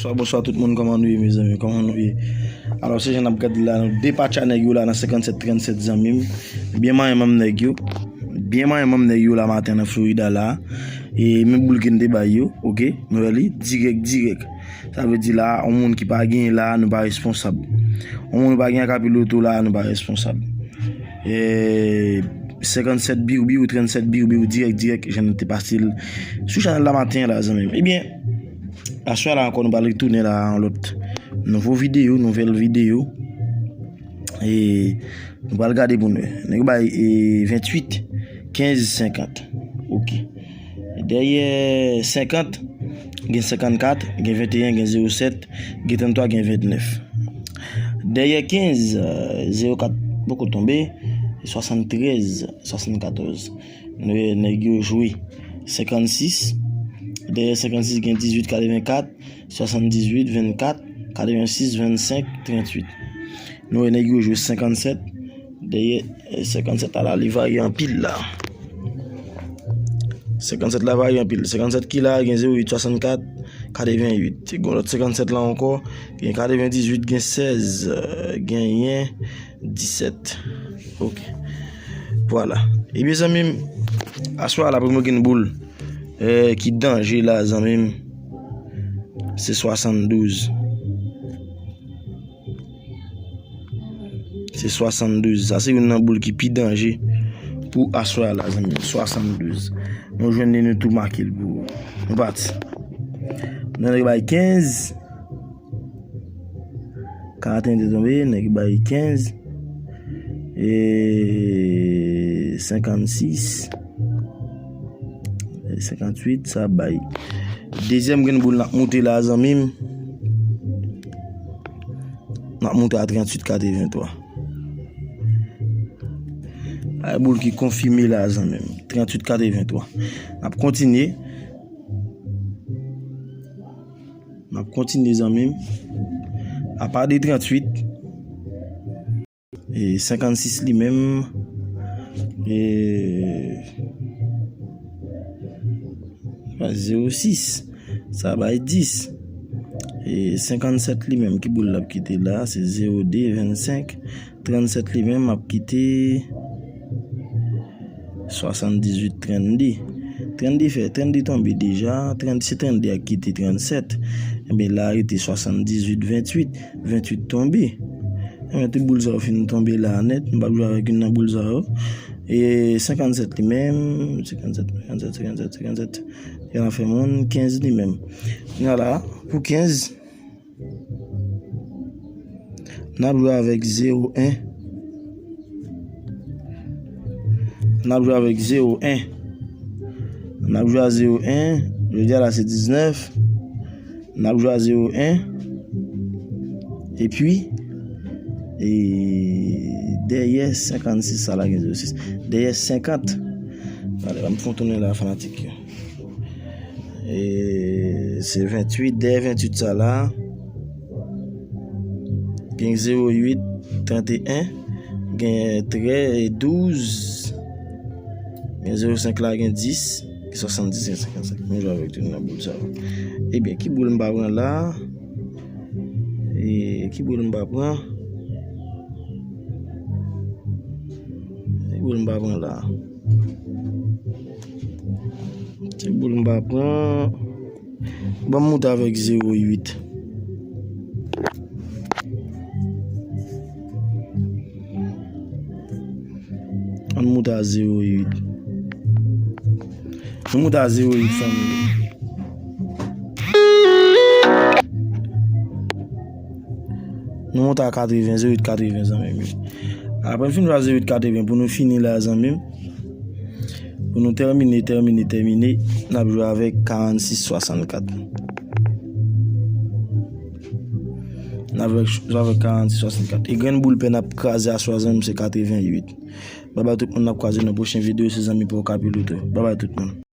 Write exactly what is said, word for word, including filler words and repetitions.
Bonswa, bonswa tout moun, kòman nou ye, mezanmi? Kòman nou ye? Alò, se jan n ap gade la, nou depatcha nèg yo la nan senkannsèt trannsèt, zanmi m. Byen manyen manm nèg yo. Byen manyen manm nèg yo la maten nan Florida la. E men boul ke n te bay yo, oke? Nou wè li, dirèk, dirèk. Sa vle di la, yon moun ki pa genyen la, nou pa responsab. Yon moun ki pa genyen Akapi Loto la, nou pa responsab. E, senkannsèt biw biw, trannsèt biw biw, dirèk, dirèk, jan nou te pase l sou chanèl la maten la, zanmi m. Ebyen, aswè la ankò, nou pral retounen la, yon lòt nouvo videyo, nouvèl videyo. E nou pral gade pou nou. Nèg yo bay, e, venntuit, kenz, senkant. Oke. Dèyè senkant, gen senkannkat, gen venteyen, gen zewo sèt, gen tranntwa, gen ventnèf. Dèyè kenz, e, zewo kat poko tonbe, swasanntrèz, swasannkatòz. Nou wè nèg yo jwe senkannsis. Dèyè senkannsis, gen dizuit, katrevenkat, swasanndizuit, vennkat, katrevensis, vennsenk, trantuit. Nou wè nèg yo jwe senkannsèt. Dèyè, e, senkannsèt la, li varye anpil la. Senkannsèt la varye anpil. Senkannsèt ki la, gen zewo uit, swasannkat, katrevenuit. Gen lòt senkannsèt la ankò, gen katrevendizuit, gen sèz, e, genyen disèt. Oke. Vwala. Ebyen, zanmi m, aswè a la pou mwen gen boul, e, ki danje la, zanmi m, se swasanndouz. Se swasanndouz. Sa se youn nan boul ki pi danje pou aswè a la, zanmi m. Swasanndouz. Nou jwenn li, nou tou make l pou nou pati. Nan nèg bay kenz. Karanteyen te tonbe, nèg bay kenz. E senkannsis. E senkanntuit, sa bay. Dezyèm grenn boul n ap moute la, zanmi m. N ap moute a trantuit katreventwa. Ay boul ki konfime la, zanmi m. Trantuit katreventwa. N ap kontinye. N ap kontinye, zanmi m. Apa de trantuit, e senkannsis li menm, e zewo sis, sa bay dis. E senkannsèt li menm, ki boul l ap kite la, se zewo de, vennsenk. Trannsèt li menm ap kite swasanndizuit, trannde. Trannde fè, trannde tonbe deja, trannde, se trannde a ki kite trannsèt. Enben, la rete swasanndizuit, ventuit, ventuit tonbe. Enben, tout boul sa yo fin tonbe la nèt, m p ap jwe avèk youn nan boul sa yo. E senkannsèt li menm, senkannsèt, senkannsèt, senkannsèt, senkannsèt. Genlè fè moun, kenz li menm. Kounye a la, pou kenz, n ap jwe avèk zewo en. N ap jwe avèk zewo en. N ap jwe a zewo en. Jodi a la se diznèf. N ap jwe a zewo en. Epi, e, dèyè senkannsis sa la gen zewo sis. Dèyè senkant. Gade, ban m fè yon tounen la, fanatik yo. E se ventuit, dèyè ventuit sa la, gen zewo uit, tranteyen, gen trè, douz, gen zewo senk la, gen dis, gen swasanndis, gen senkannsenk. Nou jwe avèk tout nan boul sa yo. Ebyen, ki boul m pa pran la? E ki boul m pa pran? Ki boul m pa pran la? Ti boul m pa pran. Ban m moute avèk zewo uit. Ann moute a zewo uit. Nou moute a zewo uit, fanmi. Nou moute a katreven, zewo uit katreven, zanmi m yo. Apre n fin jwe a zewo uit katreven, pou nou fini la, zanmi m, pou nou tèmine, tèmine, tèmine, n ap jwe avèk karannsis swasannkat. N ap jwe avèk karannsis swasannkat. E grenn boul pè n ap kraze aswè a, zanmi m, se katrevenuit. Babay tout moun, n ap kwaze nan pwochen videyo, se zanmi pa w Kapiloto. Babay tout moun.